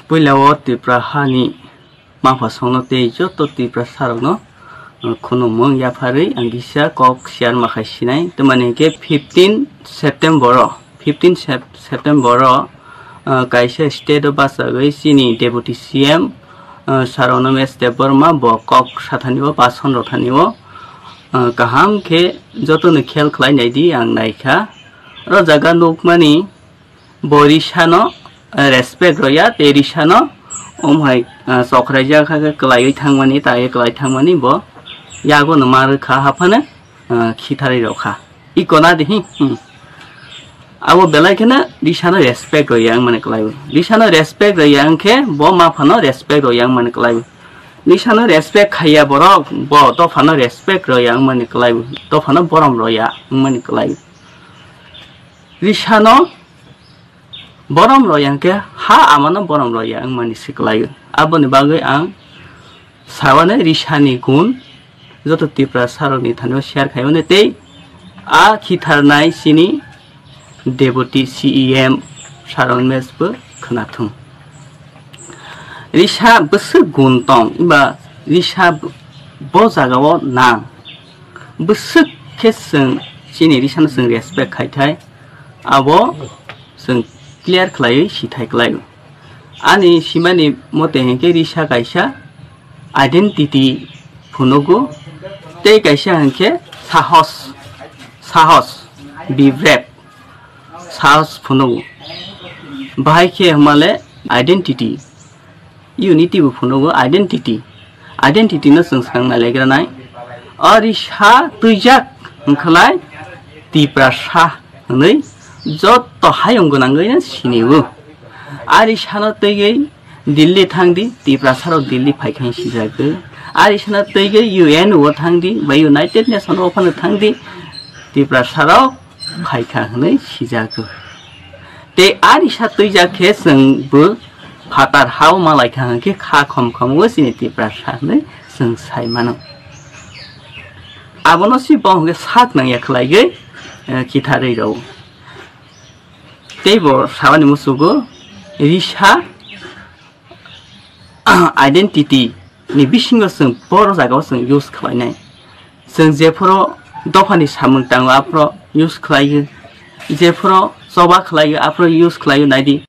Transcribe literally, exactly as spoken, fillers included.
Puila o Tripura hani mapha songno tei joto Tripura sarokno, uh, khunumung yapharwi ang kisa kok share ma khai sinai. Tamani hwnkhe fifteen September o, fifteen Sep-, September o, uh, kaisa state o bachagwi chini Deputy C M, uh, Sir Animesh Debbarma bo kok sathani o, bason rothani o, uh, kaham khe jotono khel khlai naidi ang naikha. O jaga nukmani bo risano, eh, respect roya tei risano, um, hai, eh, chokraijak kha khe kwlaiwi thangmani, taiwi kwlai thangmani bo yago no ma rwkha haphano, eh, khitharwi rokha. I kona de hi, hmm. Abo belai kheno risano respect roya wngmani kwlaiwi. Risano respect roya wngkhe bo maphano respect roya wngmani kwlaiwi. Risano respect khaiya borok bo dophano respect roya wngmani kwlaiwi. Dophano borom roya wngmani kwlaiwi. Risano borom roya hwnkhe ha amano borom roya wngmani se kwlaio. Aboni bagwi ang sawani risani gun joto Tripura sarokni thani o share khaimani tei a khitharnai chini Deputy C E M Sir Animesh bo khwnathung. Risa bwswk gun tong, himba risa b-, bo jagao nang. Bwswk khe chwng chini risano chwng respect khai thai, abo chwng clear khlaiwi si thai kwlaio. Ani simani mote hinkhe risa kaisa identity phunugo, tei kaisa hinkhe sahos, sahos, be brave. Sahos phunugo. Bahai khe hwnmale identity. Unity bo phunugo identity. Identity no chwng swkang nailaigranai. O risa twijak hwnkhlai Tiprasa hwnwi joto hayung gwnangwi no sinio. A risano twiwi Delhi thang di, Tiprasa rok Delhi phai khe sijago. Ari sana twi ge U N o thang di, ba United Nation o phano thang di, Tiprasa rok phai kha hwnwi sijago. Tei ari sa twi jak khe chwng bo phatar ha o malai kha hwnkhe kha khom khom o chini Tiprasa hwnwi chwng sai mano. Abono si bo hwnkhe sak nang ya khlai gwi, eh, kitharwi rw o. Tei bo sabani musugo risa identity ni bisingo chwng boro jagao chwng use khlainai. Chwng jephuru dophani samung tango aphuru use khlaiyo, jephuru choba khlaiyo aphuru use khlaiyo naidi.